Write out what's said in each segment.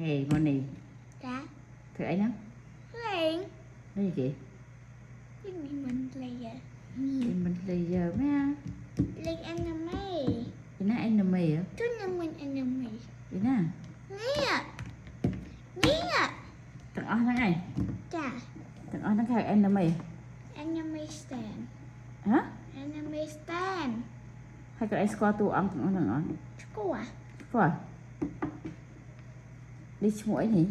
ហេម៉ូនី ចា ធ្វើអីហ្នឹង លេង នេះគេ Demon Slayer. Demon Slayer មែន លេង anime. ពីណា anime ហ៎ ជូននឹងមិន anime. ពីណា នេះនេះ ទាំងអស់ហ្នឹងឯង ចា ទាំងអស់ហ្នឹងគេហៅ anime anime stand. ហ៎ Anime stand. ហើយក៏ឯងស្គាល់តួអង្គទាំងអស់ហ្នឹងអត់ ស្គាល់ ស្គាល់នេះឈ្មោះអីនេះ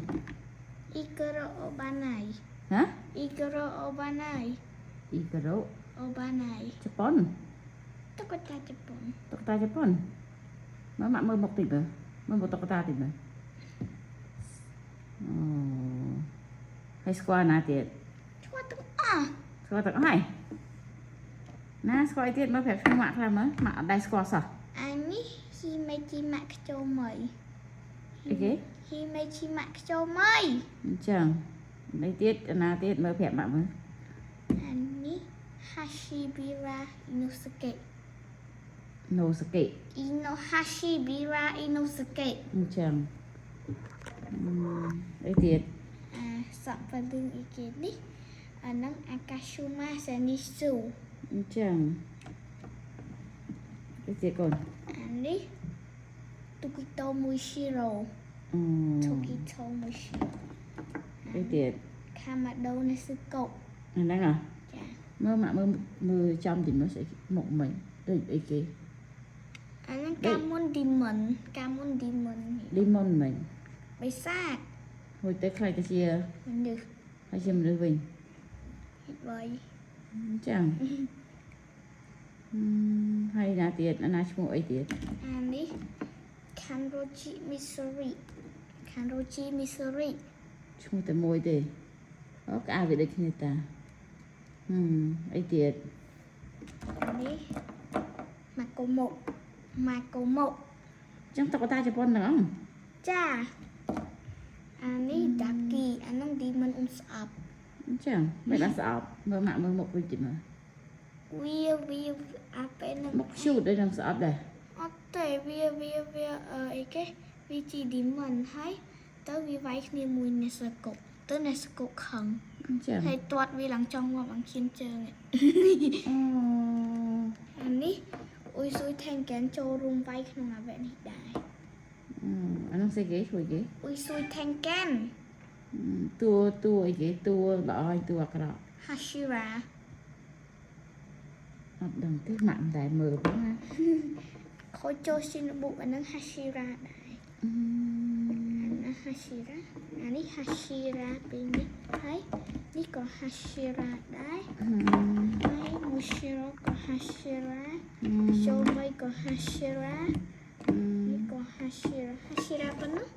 Ikoro Obanai. ហ៎ Ikoro Obanai. អ៊ីការ៉ូ Obanai. ជប៉ុន តុក្កតាជប៉ុន តុក្កតាជប៉ុនមើលម៉ាក់មើលមុខតិចមើលមើលមុខតុក្កតាតិចមើលអូហើយស្គាល់ណាទៀត ស្គាល់ទាំងអស់ ស្គាល់ទាំងអស់ហើយណាស្គាល់អីទៀតមើលប្រាប់ឈ្មោះម៉ាក់ខ្លះមើលម៉ាក់អត់ដែរស្គាល់សោះ អានេះ Himejima Kyoumei. អីគេ Himejima Kyoumei. អញ្ចឹងនេះទៀតអាណាទៀតមើលប្រាប់ម៉ាក់មើល អានេះ Hashibira Inosuke. ណូសកេ Ino Hashibira Inosuke. អញ្ចឹងអឺអីទៀត អាសក់ពលឹងអីគេនេះអាហ្នឹង Akashuma Zenitsu. អញ្ចឹងអីទៀតកូន អានេះ Tokito Mushiro. អឺ Tokito Mushiro. អីទៀត Kamado Nezuko. អាហ្នឹងហ៎ ចា មើលម៉ាក់មើលមើលចំទីមើលស្អីមុខមិញដូចអីគេ អាហ្នឹង Kamon Demon, Kamon Demon. Demon មិញ បិសាច ហួចទៅខ្លាចទៅជា មនុស្ស ហើយជាមនុស្សវិញ បី អញ្ចឹងអឺហើយណាទៀតអាណាឈ្មោះអីទៀត អានេះ Kanroji Missouri, Kanroji Missouri. ឈ្មោះតែមួយទេអូក្អាវាដូចគ្នាតាហឹមអីទៀត អានេះ Makomo, Makomo. អញ្ចឹងតុក្កតាជប៉ុនហ្នឹងអង ចាអានេះ Daki អាហ្នឹង Demon អ៊ំស្អប់ អញ្ចឹងមិនបានស្អប់មើលម៉ាក់មើលមុខវិញតិចមើល វាវាអាពេលហ្នឹង មុខ cute ដូចនឹងស្អប់ដែរ អត់ទេវាវាវាអឺអីគេវាជា Demon ហើយទៅវាវាយគ្នាមួយ Nezuko ទៅ Nezuko ខឹង អញ្ចឹង ហើយទាត់វាឡើងចង់ងាប់ឡើងឈាមជើង អូ អានេះអ៊ុយស៊ុយ Tengen ចូលរួមវាយក្នុងអាវៈនេះដែរ អឺអានោះស្អីគេជួយគេ អ៊ុយស៊ុយ Tengen. តួតួអីគេតួល្អហើយតួអាក្រក់ Hashira. អត់ដឹងទេម៉ាក់មិនដែលមើលផងណា Kojo Shinobu អាហ្នឹង Hashira ដែរ អឺ អាហ្នឹង Hashira អានេះ Hashira ពីរនេះហើយនេះក៏ Hashira ដែរហើយ Mushiro ក៏ Hashira, Shomei ក៏ Hashira នេះក៏ Hashira, Hashira ប៉ុណ្ណោះ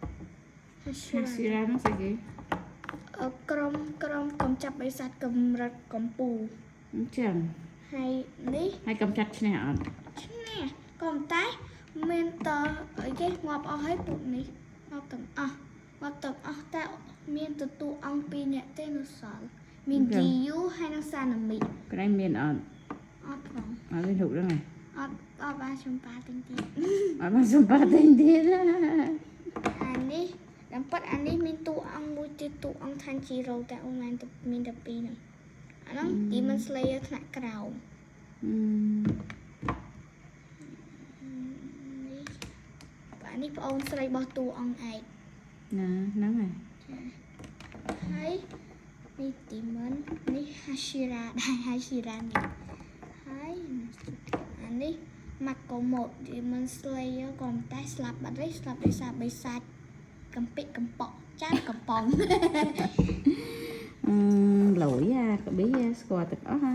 ហា Hashira. ស៊ីរ៉ានោះស្អីគេ អឺក្រុមក្រុមកំចាប់បិសាចកម្រិតកម្ពូល អញ្ចឹង ហើយនេះ ហើយកំចាត់ឈ្នះអត់ ឈ្នះក៏ប៉ុន្តែមានតអីគេងាប់អស់ហើយពួកនេះងាប់ទាំងអស់ងាប់ទាំងអស់តែមានទទួលអង្គពីរនាក់ទេនៅសល់មាន Giyu ហើយនិង Sanami. ក្រែងមានអត់ អត់ផង អត់មានរូបហ្នឹងឯង អត់អត់បានចំប៉ាទាំងទៀត អត់បានសម្បត្តិទេទៀត អានេះតាមពិតអានេះមានតួអង្គមួយទៀតតួអង្គ Tanjiro តែអូនបានតែមានតែពីរហ្នឹងអាហ្នឹង Demon Slayer ថ្នាក់ក្រោម អឺ នេះអានេះប្អូនស្រីរបស់តួអង្គឯក ណាហ្នឹងហើយ ហើយនេះ Demon នេះ Hashira ដែរ Hashira នេះហើយអានេះ Makomo Demon Slayer ក៏មិនតែស្លាប់បាត់ហើយស្លាប់ដោយសារបិសាចកំពិកំប៉ក់ចានកំប៉ុង អឺលយអាក្បៀស្គាល់ទាំងអស់ហា